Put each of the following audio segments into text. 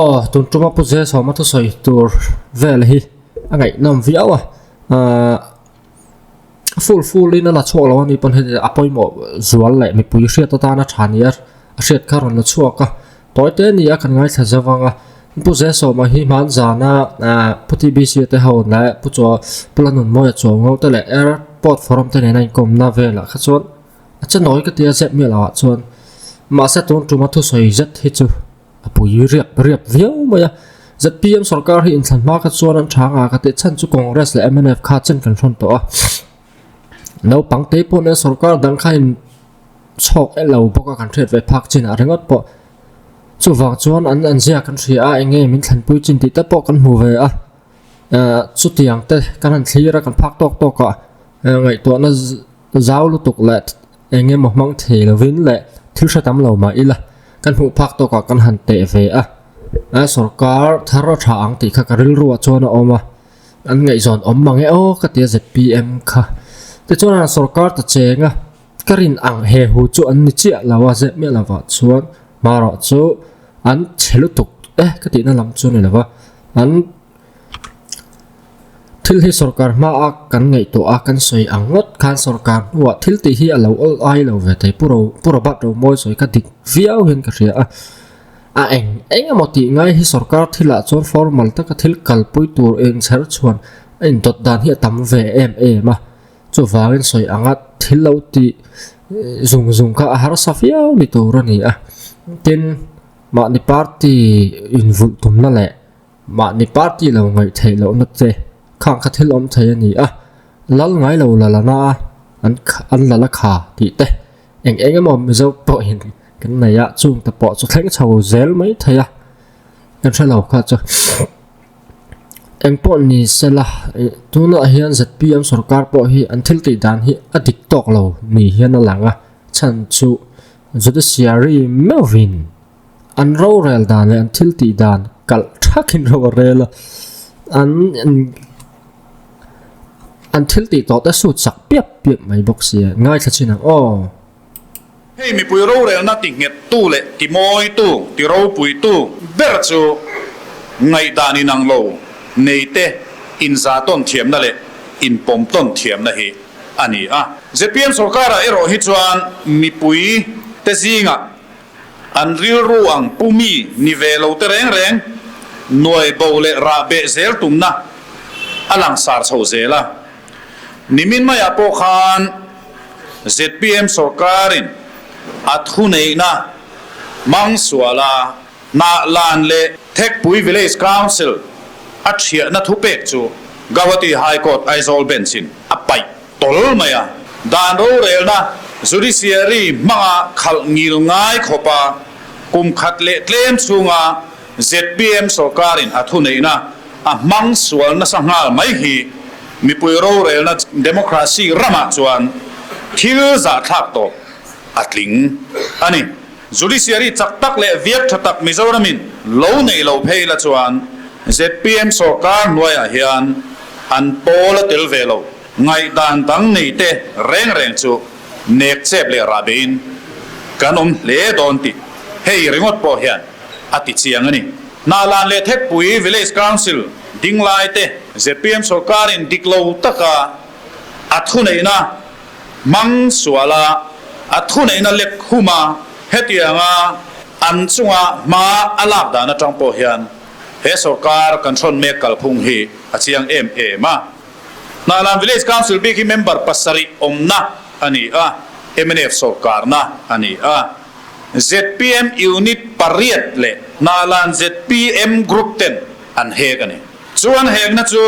Aw tun tuma Pu Zesawma thusawi tur vel hi a ngaihnawm viau a ahh full full in a la chhuak lo a ni pawn heti a pawimawh zual leh mipui hriat atana tha nia a hriat kha a rawn la chhuak a tawi te ni a kan ngaithla zeuh vang a Pu Zesawma hi hman zana ahh Pu TBC te ho leh Pu Chaw Pu Lanunmawia Chuango te leh Airport Forum te nena inkawmna velah kha chuan A che nawi ka ti a zep miah loh ah chuan mahse tun tuma thusawi zet hi chu a pui riap riap viau mai a. ZPM sorkar hi inthlan hma kha chuan an tha nga ka tih chhan chu Congress leh mnf kha chen kan hrawn tawh a. Naupang te pawh nen sorkar dang kha in chhawk e lo bawk a kan hriat ve phak chin ah ringawt pawh. Chuvang chuan an an zia kan hria a eng nge min thlanpui chin tih te pawh kan hmu ve a. Ehh chutiang te kan han thlir a kan phak tawk tawk a ngaihtuahna Zau lutuk leh eng emaw hmang thei lovin leh thil hre tam lo mah ila kan hmuh phak tawkah kan han teh ve a, a sorkar thar a tha ang tih kha ka rilruah chuan a awm a, an ngaihzawn awm mang e aw ka ti a zpm kha. Tichuan an sorkar ta cheng a, ka rin ang he hu chu an ni chiah lo a zep miah lovah chuan hmarawh chu an chhe lutuk e ka tihna lam chu a ni lova, an. Thil hi sorkar hmaa kan ngaihtuah a, kan sawi ang ngawt khan sorkar hnuah thil tih hi a lo awl ai lo ve thei. Pu Ro, Pu Robert Romawi sawi kha dik viau hian ka hria a. A eng eng emaw tih ngai hi sorkar thilah chuan formal taka thil kalpui tur inchher chhuan a indawt dan hi a tam ve em em a. Chuvangin sawi anga thil lo tih zung zung kha a harsa viau ni tur a ni a. Tin, mahni party invulh tumna leh Mahni party lo ngaih theih lohna che khang kha thil awm thei a ni a, lal ngai lo la la na a, an an la la kha tih te eng eng emaw Mizo pawhin kan nei a, chung te pawh chu thleng chho zel mai thei a, kan hre lo kha chu eng pawh ni se la tunah hian zpm sorkar pawh hi an thil tih dan hi a dik tawk lo ni hian a lang a, chhan chu judiciary meuhvin. An rorel dan leh an thil tih dan kalh thakin ro a rel a, an an thil tih tawh te sut sak piap piap mai bawk si a, ngaithla chin ang aw. Hei mipui rorelna ti nghettu leh ti mawitu, ti ropuitu ber chu ngaihdan inang lo neite inzahtawn thiamna leh inpawmtawn thiamna hi a ni a. Zpm sorkarah erawh hi chuan mipui te zingah An rilru ang pu mi ni ve lo te reng reng nuai bo leh rah beh zel tumna a langsar chho zel a. Nimin maiah pawh khan zpm sorkarin a thuneihna Mangsuala, Hnahlan leh Thekpui Village Council a thiahna thupek chu Gauhati High Court Aizawl Bench-in a paih tawl mai a, dan rorelna judiciary hmanga khalh ngil ngai khawpa kum khat leh tlem chhunga zpm sorkarin a thuneihna a hmang sual nasa nghal mai hi mipui rorelna democracy ramah chuan thil zahthlak tawp a tling a ni. Judiciary chak tak leh viak tha tak Mizoramin lo neih lo phei la chuan zpm sorkar hnuaiah hian an pawl a tel ve lo. Ngaihdan dang nei te reng reng chu nek chep leh rah beiin kan awm hle dawn tih hei ringawt pawh hian a ti chiang a ni. Hnahlan leh Thekpui Village Council dinglai te zpm sorkarin dik lo taka a thuneihna hmang suala a thuneihna lek huma hetianga an chunga hma a lak dan atang pawh hian he sorkar kan hrawn mek kalphung hi a chiang em em a. Hnahlan Village Council bik hi member pasarih awmna a ni a, mnf sorkarna a ni a. Zpm unit pariat leh Hnahlan zpm group ten an hek a ni. Chu an hekna chu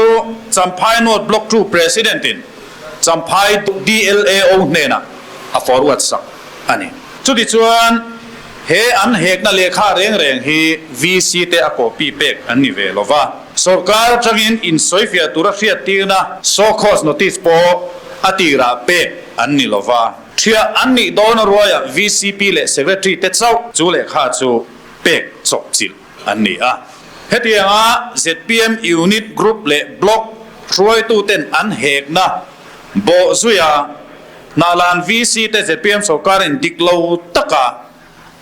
Champhai North Block 2 President in Champhai DLAO hnenah a forward sak a ni. Chutichuan he an hekna lehkha reng reng hi VC te a copy pek an ni ve lo va. Sorkar atangin insawifiah tura hriattirna show cause notice pawh a tirah pek an ni lo va. Thiah an nih dawn a ruaiah VCP leh Secretary te chauh chu lehkha chu pek chawpchilh an ni a. Hetianga zpm Unit, Group leh Block hruaituten an hekna bawhzuia Hnahlan VC te zpm sorkarin dik lo taka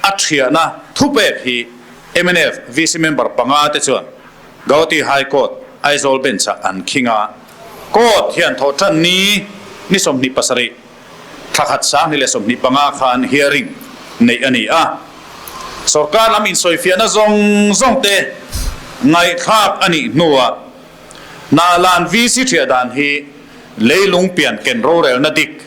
a thiahna thupek hi Mnf VC member panga te chuan Gauhati High Court, Aizawl Bench-ah an khing a. Court hian thawhṭan ni ni 27, thla khat 2025 khan hearing neih a ni a. Sorkar lam insawifiahna zawng zawng te ngaihthlak a nih hnuah Hnahlan VC ṭhiah dan hi leilung pian ken rorelna dik,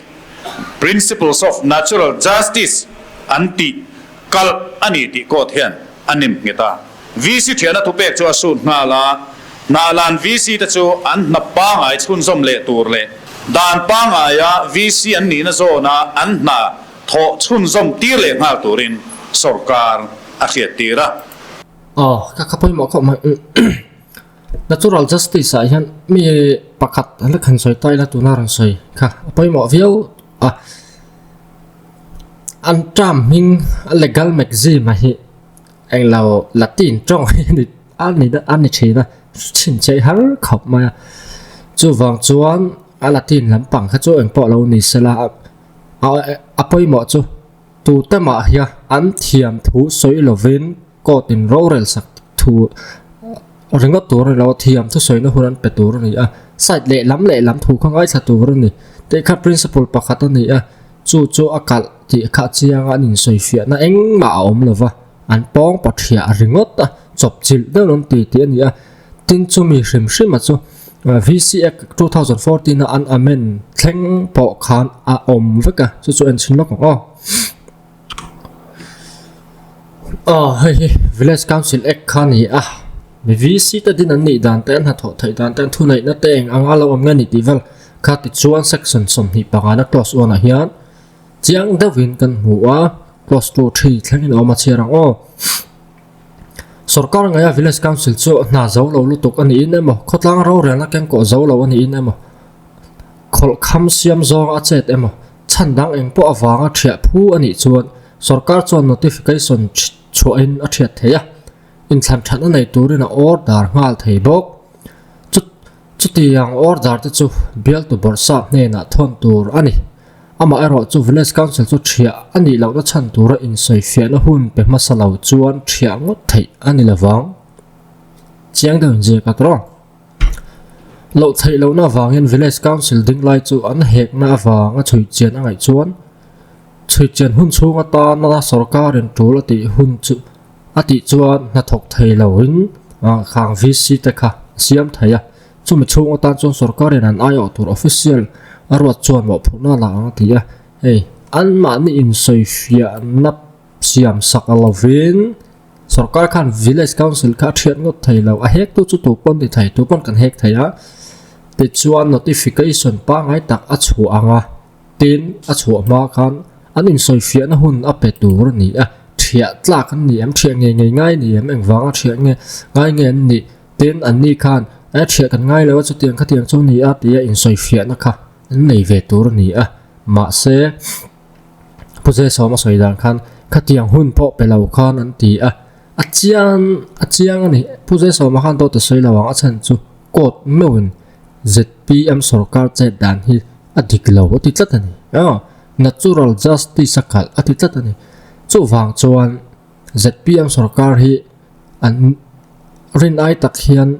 Principles of Natural Justice, an tih kalh a ni tih court hian a nim nghet a. VC ṭhiahna thupek chu a sut nghal a, Hnahlan VC te chu an hna pangngai chhunzawm leh tur leh dan pangngaia VC an nihna zawna an hna thawh chhunzawm tir leh nghal turin sorkar a hriattir a. Aw, ka kha pawimawh khawp mai. Natural Justice ah hian mi pakhat la khan sawi ta ila tuna rawn sawi kha a pawimawh viau a. An term hming legal maxim a hi englo Latin tawng hi a ni a ni a ni thin a chhinchhiah har khawp mai a. Chuvang chuan a Latin lampang kha chu engpawh lo ni sela a pawimawh chu tute mah hian an thiam thu sawi lovin court in rorel sak thu ringawt tur a ni lo a, thiam thusawina hun an pe tur a ni a, side lehlam lehlam thu kha ngaithla tur a ni tih kha principle pakhat a ni a, chu chu a kalh tih kha a chiang a, an insawifiahna engmah a awm lo va, an pawng pathiah ringawt a, chawp chilh deuh an ti tih a ni a, tin chumi hrim hrim a chu VC Act 2014 a an amend thleng pawh khan a awm vek a, chu chu enchhin lawk ang aw. Aw hei hi village council act kha a ni a mi VC te din an nih dan te an hnathawh theih dan te an thuneihna te eng anga lo awm nge ni tih vel kha tichuan section 25 na clause one ah hian chiang deuhin kan hmu a clause 2 3 thlengin a awm a chhiar ang aw. Sorkar ngaia village council chu hna zo lo lutuk a niin emaw khawtlang rorelna kengkawh zo lo a niin emaw khawlh kham siam zawng a chet emaw Chhan dang eng pawh avanga thiah phu a nih chuan sorkar chuan notification chhuahin a thiat thei a, inthlan thatna nei turin a order nghal thei bawk. Chu chutiang order te chu bialtu bawrhsap hnenah thawn tur a ni. Amaherawh chu Village Council chu thiah a nih lohna chhan tura insawifiahna hun pe hmasa lo chuan thiah ngawt theih a ni lovang. Chiang deuhin ziak a tawh. Loh theih lohna avangin Village Council ding lai chu an hekna avanga chhui chian a ngaih chuan chhui chian hun chhung atana sorkarin tul a tih hun chu a tih chuan hnathawk thei loin khang VC te kha a siam thei a, chumi chhung atan chuan sorkarin an aiawh tur official a ruat chuan mawhphurhna a la ang a ti a, hei anmahni insawifiahna siam sak lovin. Sorkar khan Village Council kha a thiat ngawt thei lo, a hek tu chu tu pawn ti thei, tu pawn kan hek thei a, tichuan notification pangngai tak a chhuah ang a, tin a chhuah hma khan an insawifiahna hun a pe tur a ni a, thiah tlak an ni em, thiah ngei ngei ngai ni em, engvanga thiah nge ngai nge an nih, tin an ni khan e thiah kan ngai lo a chutiang khatiang chu a ni a tia insawifiahna kha an nei ve tur a ni a, mahse. Pu Zesawm a sawi dan khan khatiang hun pawh pe lo khan an ti a, a chiang a chiang a ni. Pu Zesawma khan dawt a sawi lo ang a chhan chu court meuhin zpm sorkar chet dan hi a dik lo a ti tlat a ni. Aw natural justice a kalh a ti tlat a ni. Chuvang chuan zpm sorkar hi an rin ai tak hian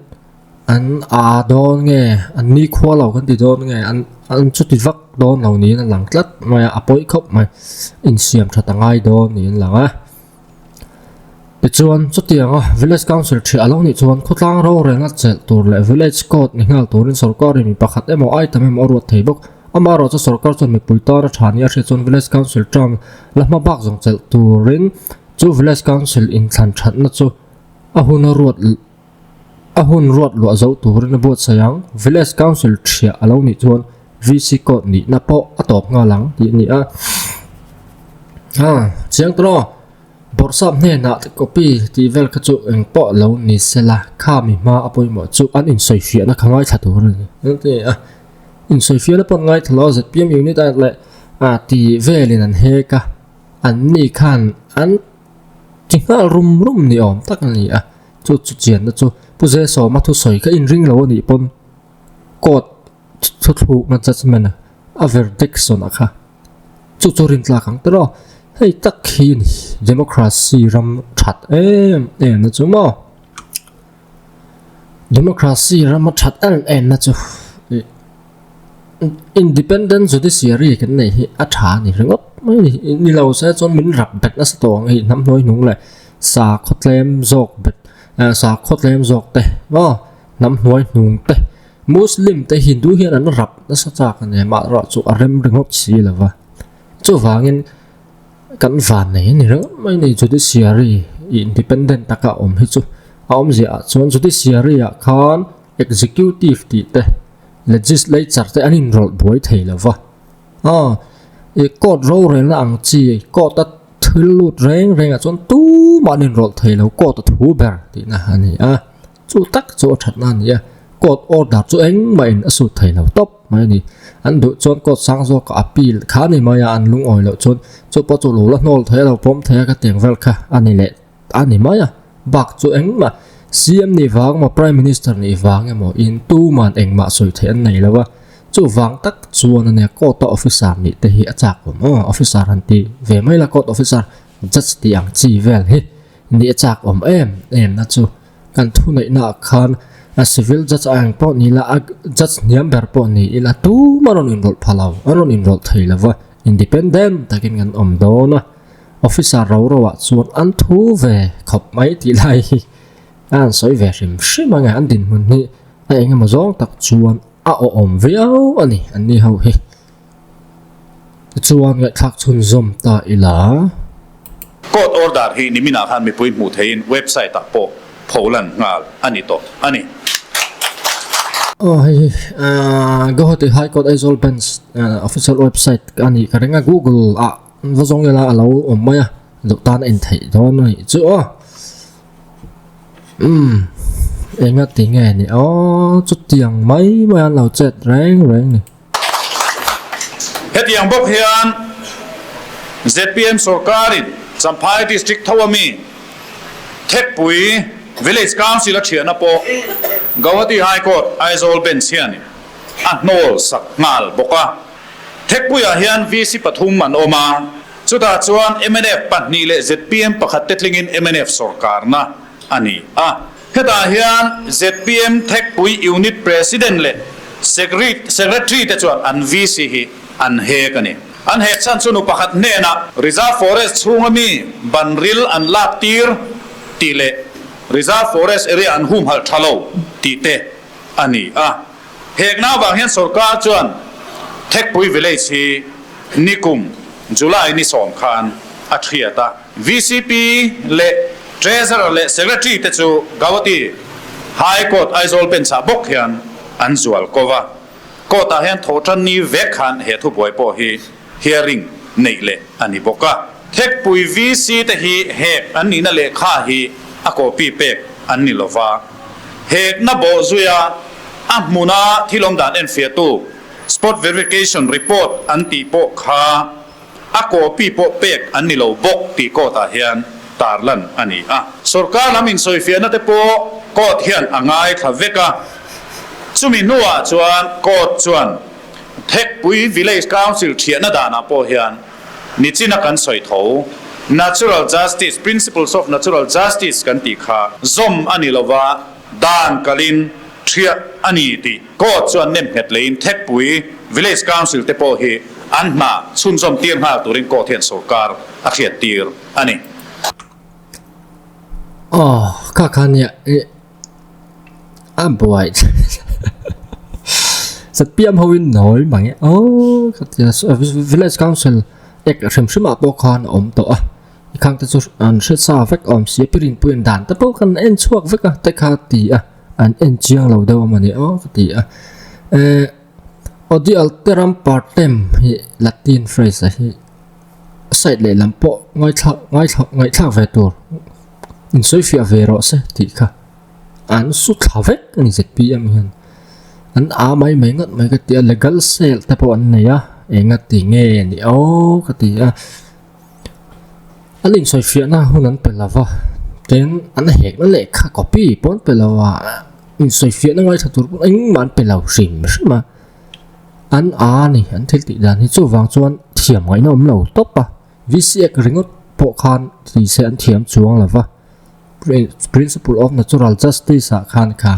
an a dawn nge an nikhua lo kan ti dawn nge an an chuti vak dawn lo niin a lang tlat mai a a pawi khawp mai insiam that a ngai dawn niin a lang a tichuan chutianga village council thiah a lo nih chuan khawtlang rorelna chelh tur leh village court ni nghal turin sorkarin mi pakhat emaw item emaw a ruat thei bawk amaherawh chu sorkar chuan mipui tana tha nia hriat chuan village council term la hma bak zawng chelh turin Chu Village Council inthlan thatna chu a hun a ruat a hun ruat luah zo turin a buatsaih ang. Village Council thiah a lo nih chuan VC Court nihna pawh a tawp nghal ang tih a ni a. Ha, chiang tawh aw. Bawrhsap hnenah copy tih vel kha chu eng pawh lo ni sela, kha mi hma a pawimawh chu an insawifiahna kha ngaithla tur a ni. An ti a, insawifiahna pawh an ngaithla lo a, zpm unit a leh a tih velin an hek a. An ni khan an ti nghal rum rum ni awm tak a ni a, chu chu chianna chu Pu Zesawma thusawi kha inring lo a nih pawn court thuthlukna judgement a verdict sawn a kha chu chu rintlak ang tawh. Hei tak hi a ni democracy ram that em em na chu maw. Democracy rama that em em na chu ih independent judiciary kan neih hi a tha a ni ringawt mai a ni. Ni lo se chuan min rap bet nasa tawh ang hei hnam hnuai hnung leh sakhaw tlem zawk bet eh sakhaw tlem zawk te maw hnam hnuai hnung te muslim te hindu hian an rap nasa chak a ni a mahrawh chu a rem ringawt si lo va chuvangin. Kan van nei a ni ringawt mai ni judiciary independent taka awm hi chu a awmzia ah chuan judiciary ah khan executive tih te legislature te an inrawlh buai thei lo va aw ih court rorelna ang chi court a thil lut reng reng ah chuan tumah an inrawlh thei lo court a thu ber tihna a ni a. Chu tak chu a thatna a ni a, court order chu engmah in a sut thei lo tawp mai a ni. An duh chuan court sang zawk a appeal kha a ni mai a, an lungawi loh chuan chu pawh chu lo la hnawl thei a lo pawm thei a ka tiang vel kha a ni leh a ni mai a, bak chu engmah CM nih vang emaw Prime Minister nih vang emaw in tuman engmah sawi theih an nei lo a, chuvang tak chuan a nia court a officer nih te hi a chak awm aw, officer han ti ve mai la court officer judge tih ang chi vel hi nih a chak awm em em na chu. Kan thuneihna ah khan a civil judge a eng pawh ni ila a judge hniam ber pawh ni ila tumah rawn inrawlh pha lo a rawn inrawlh thei lo va independent takin kan awm dawn a officer ro ro ah chuan an thu ve khawp mai tih lai hi a han sawi ve hrim hrim ang e an dinhmun hi a engemaw zawng tak chuan a awhawm viau a ni an ni ho hi. Tichuan ngaihthlak chhunzawm ta ila. Court order hi niminah khan mipui hmuh theihin website ah pawh pholan nghal a ni tawh a ni. Aw hei hi Guwahati High Court Aizawl Bench official website a nih ka ring a, Google ah va zawng ila a lo awm mai a, duh tan a intheih dawn a nih chu aw. Umm enga ti nge ni aw chutiang mai mai an lo chet reng reng ni. Hetiang bawk hian zpm sorkarin Champhai District tho ami Thekpui Village Council a thiahna pawh Gauhati High Court Aizawl Bench hianin a hnawl sak nghal bawk a. Thekpuiah hian VC pathum an awm a, chutah chuan mnf pahnih leh zpm pakhat te tlingin mnf sorkarna a ni a. Hetah hian zpm Thekpui Unit President leh Secretary te chuan an VC hi an hek a ni. An hek chhan chu nu pakhat hnenah Reserve Forest chhunga mi ban ril an lak tir tih leh Reserve Forest area an humhalh tha lo tih te a ni a. Hekna avang hian sorkar chuan Thekpui Village hi nikum July ni sawm khan a thiat a. Vcp leh Treasurer leh Secretary te chu Gauhati High Court Aizawl Bench ah bawk hian an zual ko va. Court ah hian thawhtan ni vek khan he thubuai pawh hi hearing neih leh a ni bawk a. Thekpui VC te hi hek an nihna lehkha hi a copy pek an ni lo va. Hekna bawh zuia a hmuna thil awm dan enfiahtu Spot Verification Report an tih pawh kha A copy pawh pek an ni lo bawk tih court ah hian tarlan a ni a. Sorkar lam insawifiahna te pawh court hian a ngaithla vek a. Chumi hnuah chuan court chuan Thekpui Village Council thiahna danah pawh hian nichina kan sawi tho Natural Justice, Principles of Natural Justice kan tih kha zawm a ni lova dan kalin thiah a ni tih Court chuan nem nghet leiin Thekpui Village Council te pawh hi an hna chhunzawm tir nghal turin court hian sorkar a hriat tir a ni. Aw, kha kha nia i a buai ZPM ho in nawi mang e aw ka tia Village Council ek hrim hrim ah pawh khan a awm tawh a i khang te chu an hre sa vek awm si a pi rinpuiin dan te pawh kan en chhuak vek a te kha ti a. An en chiang lo deuh a mawni aw ka ti a. Eh Odi alteram partem hi Latin phrase a hi side lehlam pawh ngaithla ngaithla ngaihthlak ve tur insawifiah ve rawh se tih kha an su thla vek a ni zpm hian an a mai mai ngawt mai ka ti a legal cell te pawh an nei a enga ti nge ni aw ka ti a. An insawifiahna hun an pe lo va, tin an hekna lehkha copy pawh an pe lo a, insawifiahna ngaithla tur pawh engmah an pe lo hrim hrim a, an a ni an thil tih dan hi chuvang chuan thiam ngaihna awm lo tawp a. VC Act ringawt pawh khan ti se an thiam chuang lo va, Principle of Natural Justice ah khan kha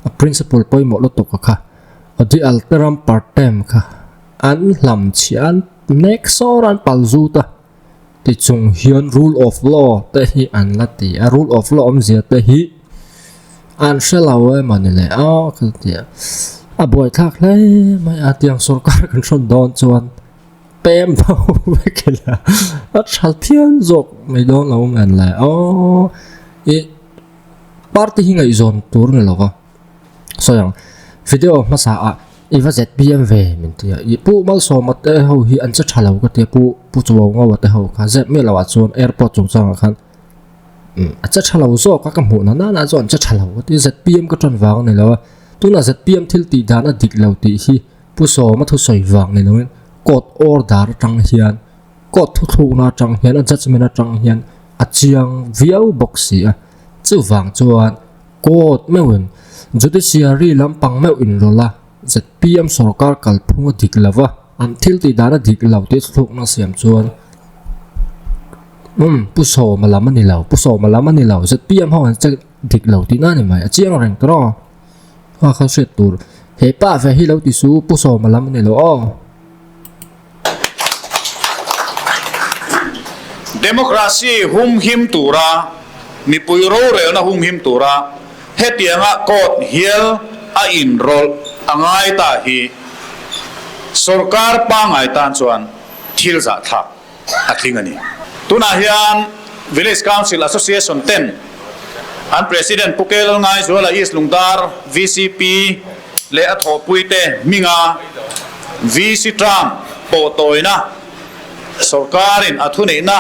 a principle pawimawh lutuk a kha Odi alteram partem kha an hlam chhiah an nek sawr a an pal zut a tichung hian rule of law te hi an la ti a rule of law awmzia te hi an hre lo emaw ni le aw ka ti a a buaithlak hle mai a tiang sorkar kan hrawn dawn chuan. Pem tho vek ila a tha phian zawk mai dawn lo nen le aw ih party hi ngaihzawn tur ni lo va sawi ang video hmasa ah i va zpm ve min ti a ih pu Malsawma te ho hi an che tha lo ka tia pu pu Chuau Ngawa te ho kha zep miah lo ah chuan airport chungchang ah khan a che tha lo zawk a ka hmuh na nana chuan an che tha lo ka ti zpm ka tan vang a ni lo a tunah zpm thil tih dan a dik lo tih hi. Pu Sawma thusawi vang ni loin court order atang hian court thuthlukna atang hian a judgement atang hian a chiang viau bawk si a, chuvang chuan court meuhin judiciary lampang meuh inrawlh a zpm sorkar kalphung a dik lova an thil tih dan a dik lo tih thuthlukna siam chuan umm Pu Sawma lam a ni lo Pu Sawma lam a ni lo zpm ho an che dik lo tihna a ni mai a chiang reng tawh a. A kha hriat tur he pa ve hi lo ti su Pu Sawma lam a ni lo aw. Democracy humhim tura mipui rorelna humhim tura hetianga court hial a inrawlh a ngai ta hi sorkar pangngai tan chuan thil zahthlak a tling a ni. Tunah hian Village Council Association ten an President Pu K Lalngaizuala East Lungdar vcp leh a thawhpuite hminga VC term pawh tawina sorkarin a thuneihna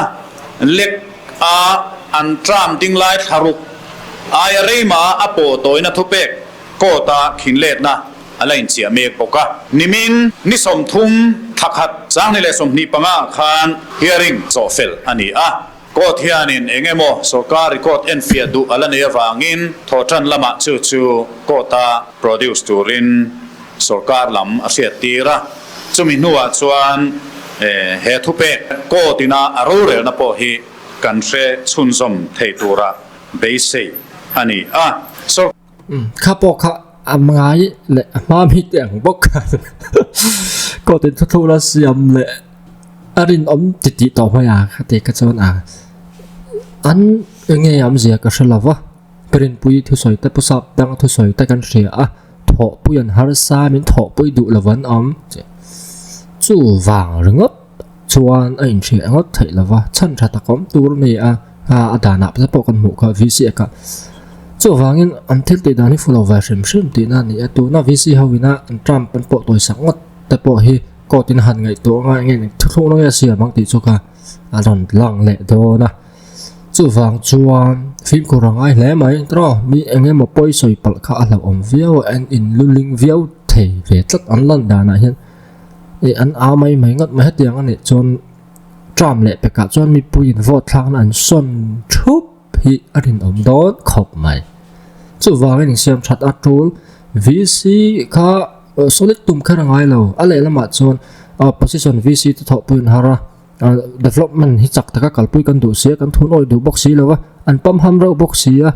lek a an term dinglai thlaruk aia reima a pawh tawina thupek court-a khinletna a la inchiah mek bawk a. Nimin ni 30 thla khat 2025 ah khan hearing chawhfel a ni a. Court hianin eng emaw sorkar record enfiah duh a la nei avangin thawhtan lamah chu chu court-a produce turin sorkar lam a hriattir a. Chumi hnuah chuan he thupek court ina a rorelna pawh hi kan hre chhunzawm thei tura beisei a ni a. Kha pawh kha a ngai leh a hma mi te ang bawk khan court in thuthluk la siam leh a rinawm ti tih tawh mai a kha ti kha chuan a an enge awmzia ka hre lo va ka rinpui thusawi te pu sap dang thusawi te kan hria a thawhpui an harsa min thawhpui duh lo an awm chu vang ringawt chuan a inhriat ngawt theih lo va chhan tha tak awm tur a ni a a danah te pawh kan hmuh kha VC a kah chuvangin an thil tih dan hi fu lo ve hrim hrim tihna a ni a tuna VC ho ina an term an pawh tawi sak ngawt te pawh hi court in a han ngaihtuah anga eng nge thuthluk nge a siam ang tih chu kha a rawn lang leh dawn a chuvang chuan fimkhur a ngai hle mai tawh mi eng emaw pawi sawi palh kha a hlauhawm viau a an inluling viau thei ve tlat an lan danah hian. Ih an au mai mai ngawt mai hetiang a nih chuan term leh pekah chuan mipuiin vote thlakna an sawn thup hi a rinawm dawn khawp mai. Chuvangin insiam that a tul VC kha solid tum kher a ngai lo a lehlamah chuan opposition VC te thawhpui an har a development hi chak taka kalpui kan duh si a kan thunawi duh bawk si lo a an pamham reuh bawk si a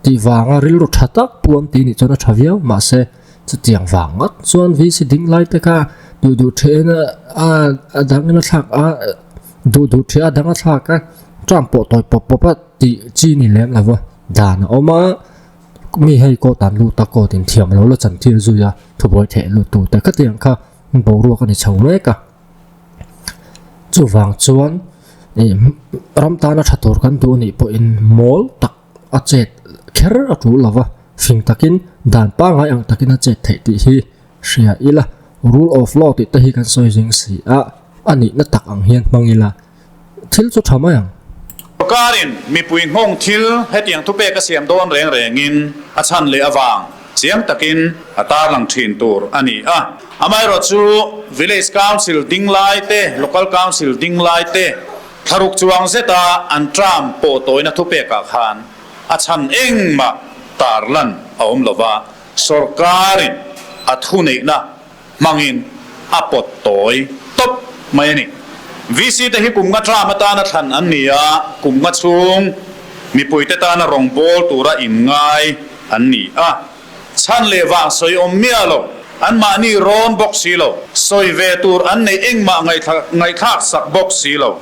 tih vanga rilru tha tak puam tih nih chuan a tha viau mahse. Chutiang vang ngawt chuan VC ding lai te kha duh duh then a a dang in a thlak a duh duh then a dang a thlak a term pawh tawi pawp pawp a tih chi ni lem lo va dan a awm a mi hei court an lut a court in thiam lo la chan tir zui a thubuai theh lut tu te khatiang kha boruak a ni chho mek a chuvang chuan ih ram tana tha tur kan duh anih pawhin mawl tak. A chet kher a tul lo va, fing takin dan pangngai ang takin a chet theih tih hi hria ila, rule of law tih te hi kan sawi zing si a, a nihna tak ang hian hmang ila thil chu tha mai ang. Sorkarin mipui nghawng thil hetiang thupek a siam dawn reng rengin a chhan leh avang chiang takin a tarlang thin tur a ni a. Amaherawhchu chu Village Council ding lai te, Local Council ding lai te, Thlaruk chuang zeta an term pawh tawina thupekah khan a chhan engmah tarlan a awm lo va, sorkarin a thuneihna hmangin a pawt tawi tawp mai a ni. VC te hi kum nga term atana thlan an ni a, kum nga chhung mipuite tana rawngbâwl tura inngai an ni a. Chhan leh vang sawi awm miah lo, anmahni rawn bawk si lo, sawi ve tur an neih engmah ngaihthlak sak bawk si lo.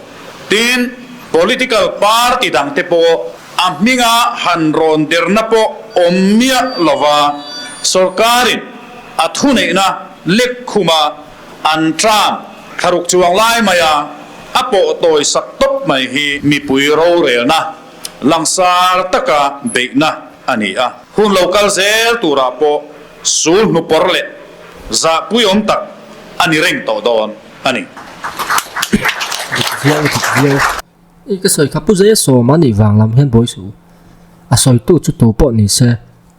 Tin, political party dangte pawh a hminga han rawn derna pawh awm miah lova sorkarin a thuneihna lek khuma an term thlaruk chuang lai maia a pawh tawi sak tawp mai hi mipui rorelna langsar taka beihna a ni a. Hun lo kal zel turah pawh sul hnupawr leh zahpuiawm tak a ni reng tawh dawn a ni. Dik viau, dik viau. I ka sawi kha Pu Zaia sawm a nih vang lam hian buai suh. A sawitu chu tu pawh ni se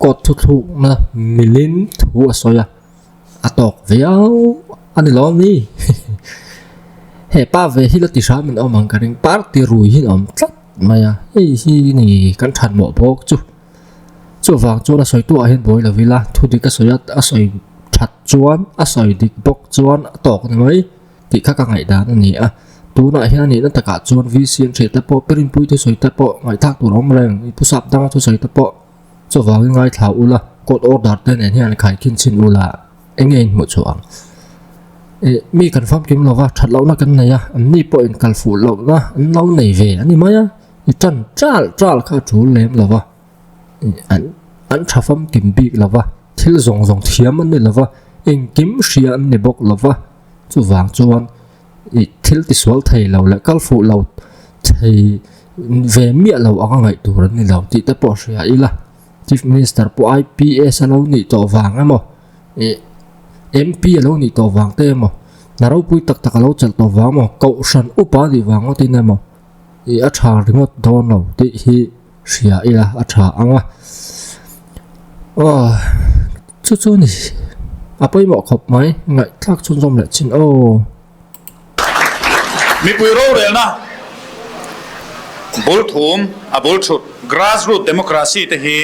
court thuthlukna milin thu a sawi a, a tawk viau a ni lo ami? He pa ve hi la ti hram in awm ang ka ring, party rui hi a awm tlat mai a, hei hi ni kan that mawh bawk chu. Chuvang chuan a sawi tuah hian buai lo ila, thu dik a sawi a, a sawi that chuan a sawi dik bawk chuan a tawk ni mai. Tih kha ka ngaihdan a ni a, tunah hian a nihna takah chuan VC an hriat te pawh Pirinpui thusawi te pawh ngaihthlak tur a awm reng, i pu sap danga thusawi te pawh chuvangin ngaithla ula, court order te nen hian khaikhin chhin ula eng nge in hmuh chhuah ang? Ih mi kan famkim lova that lohna kan nei a, an ni pawh in kal fuh lohna an lo nei ve a ni mai a, i tan chal chal kha a tul lem lova. An an tha famkim bik lo va, thil zawng zawng thiam an ni lo va, engkim hria an ni bawk lo va, chuvang chuan ih thil tisual thei lo leh kal fuh lo thei ve miah lo anga ngaih tur an ni lo tih te pawh hria ila, Chief Minister pawh IPS a lo nih tawh vang emaw ih MP a lo nih tawh vang te emaw hna ropui tak tak a lo chelh tawh vang emaw kohhran upa a nih vang ngawtin emaw ih a tha ringawt dawn lo tih hi. Hria ila a tha ang a. Aw chu chu ni a pawimawh khawp mai ngaihthlak chhunzawm leh chin aw. Mipui rorelna bul thum a bul thut grassroot democracy te hi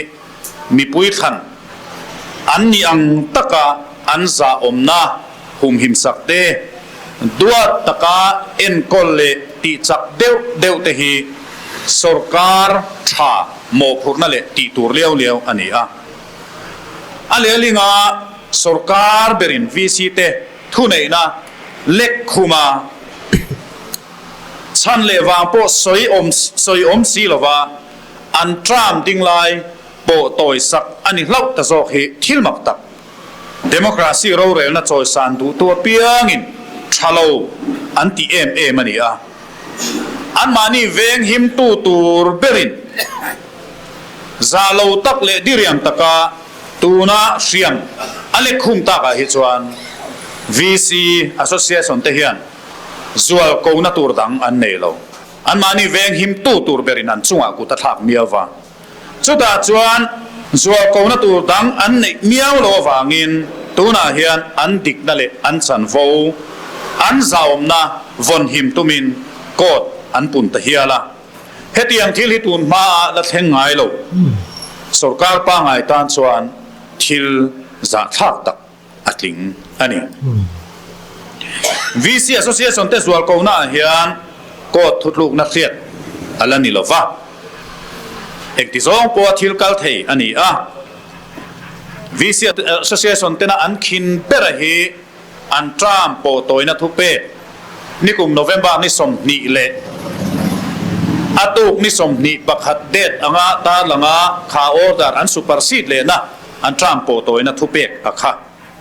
mipui thlan an nih ang taka an zahawmna humhim sak te, duat taka enkawl leh tihchak deuh deuh te hi sawrkar tha mawhphurhna leh tih tur liau liau a ni a. A lehlinga sawrkar berin VC te thuneihna lek khuma chhan leh vang pawh sawi awm sawi awm si lova an term ding lai pawh tawi sak a ni hlauh ta zawk hi thil mak tak. Democracy rorelna chawisan duhtu apiangin tha lo an ti em em a ni a. Anmahni veng himtu tur berin zah lo tak leh diriam taka tuna hriam a lek khum takah hi chuan VC Association te hian zual kona tur dang an nei lo. Anmahni veng himtu tur berin an chungah kut a thlak miau va. Chutah chuan zualkona tur dang an neih miau lo avangin tunah hian an dikna leh an chanvo, an zahawmna vawnhim tumin court an pun ta hial a. Hetiang thil hi tun hmaah la thleng ngai lo. Sorkar pangngai tan chuan thil zahthlak tak a tling a ni. VC Association te zualkonaah hian court thutlukna hriat a la ni lo va, engti zawng pawha thil kal thei a ni a. VC Association tena an khin bera hi an term pawh tawina thupek nikum November ni 20 leh a tuk ni 21 date anga tarlanga kha order an supersede lehna An term pawh tawina thupek a kha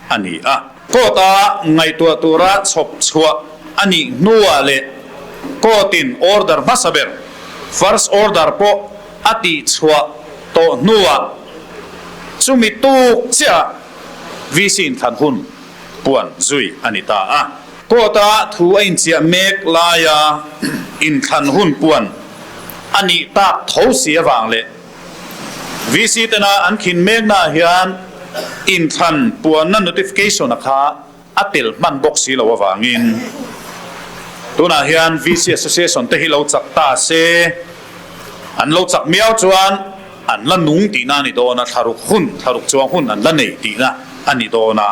a ni a. Court-a ngaihtuah tura chhawp chhuah a nih hnuah leh court-in order hmasa ber, first order, pawh a tih chhuah tawh hnuah chumi tuk chiah VC inthlan hun puan zui a ni ta a. Court-a thu a inchiah mek laia inthlan hun puan a nih tak tho si avang leh VC tena an khin meknaah hian inthlan puanna notification a kha a tel hman bawk si lo avangin tunah hian VC Association te hi lo chak ta se, an lo chak miau chuan an la nung tihna a ni dawn a, thlaruk hun, thlaruk chuang hun an la nei tihna a ni dawn a,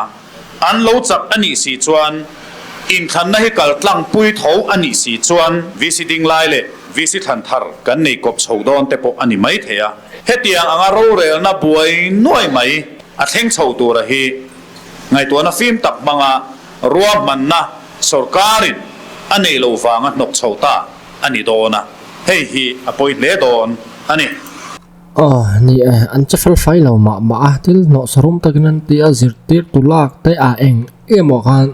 an lo chak a nih si chuan. Inthlanna hi kal tlangpui tho a nih si chuan VC ding lai leh VC thlan thar kan nei kawp chho dawn te pawh a ni mai thei a. Hetiang anga rorelna buai nuai mai a thleng chho tura hi ngaihtuahna fim tak hmanga ruahmanna sawrkarin a neih loh vanga hnawk chho ta a ni dawn a, hei hi a pawi hle dawn a ni. Aw, ni e, an che fel fai lo mah mah a, thil hnawh sarum takin an ti a, zirtirtu lak te ah eng emaw khan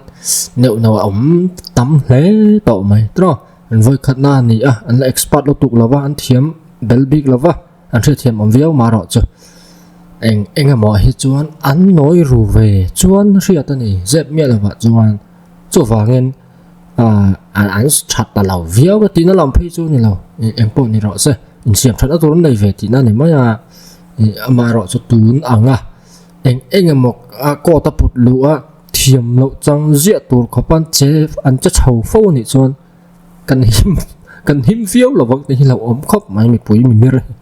neuh neuh a awm tam hle tawh mai tiraw, an vawikhatna a ni a, an la expert lutuk lo va, an thiam bel bik lo va, an hriatthiam awm viau mah erawh chu eng eng emaw hi chuan an nawi ru ve chuan hriat a ni zep miah lovah chuan chuvangin ah an that ta lo viau a tihna lam phei chu a ni lo eng pawh ni rawh se insiam thatna tur an nei ve tihna a ni mai a ih amaherawh chu tun ang a eng eng emaw a coat a put luh a thiam loh chang ziah tur khawp an che an che chho fo a nih chuan. Kan him kan him viau lo vang tih hi lo awm khawp mai mipui mimir hi.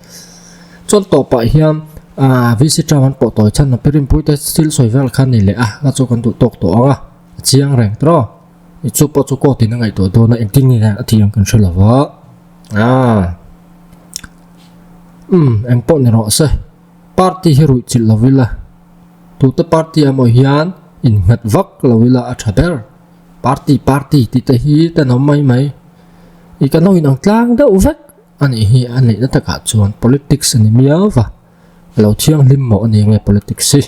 Chuan tawpah hian ah VC term an pawh tawi chhan a Pirinpui te thil sawi vel kha a ni leh a, a chu kan duh tawk tawh ang a, a chiang reng tawh. I chu pawh chu court in a ngaihtuah dawn a engtin nge a tih ang kan hre lo va. Ah umm eng pawh ni rawh se party hi ruih chilh lo ila tute party ah maw hian innghat vak lo ila a tha ber. Party party tih te hi tenawm mai mai i kan ho inang tlang deuh vek a nih hi a neihna takah chuan politics a ni miau va a lo thianghlim mawh a ni nge politics hi.